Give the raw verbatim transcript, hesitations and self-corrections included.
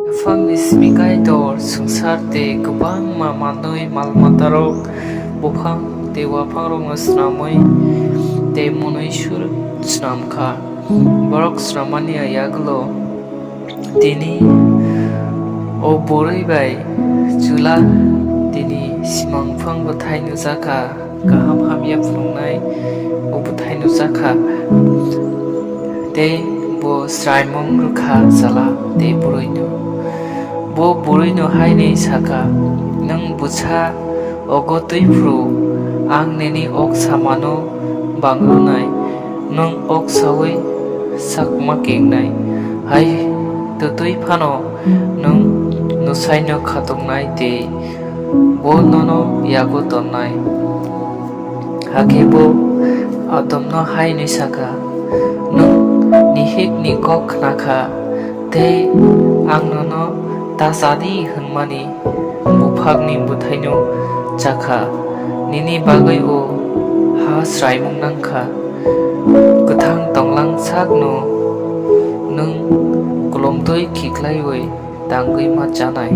Yaphangni simi Kaitor swngchar tei kwbangma manwi mal-matarok, buphang tei uaphangrokno snamwi tei mwnwi sur snam kha. Borok snammani yagulo tini o bwrwi bai chwla tini simang bwthai nujak kha. Kaham hamya phunuknai o bwthai nujak kha, tei bo chwraimung rwkha chwla tei bwrwino. Bo bwrwino hai hwnwi sa kha, "Nwng bwsa ogo twi phuru ang nini ok samano bang rwnai, nwng ok saui chakma kengnai, hai twtwi phano nwng nwsaino khatungnai tei bo nono yago tonnai." Hakhe bo Adomno hai hwnwi sa kha, "Nwng nihikni kok khna kha tei ang nono ta cha di hwnmani buphangni bwthaino cha kha. Nini bagwi o ha chwraimung nang kha. Kwthang tonglang sakno nwng kolomtwi khiklaiwi tangwi ma chanai."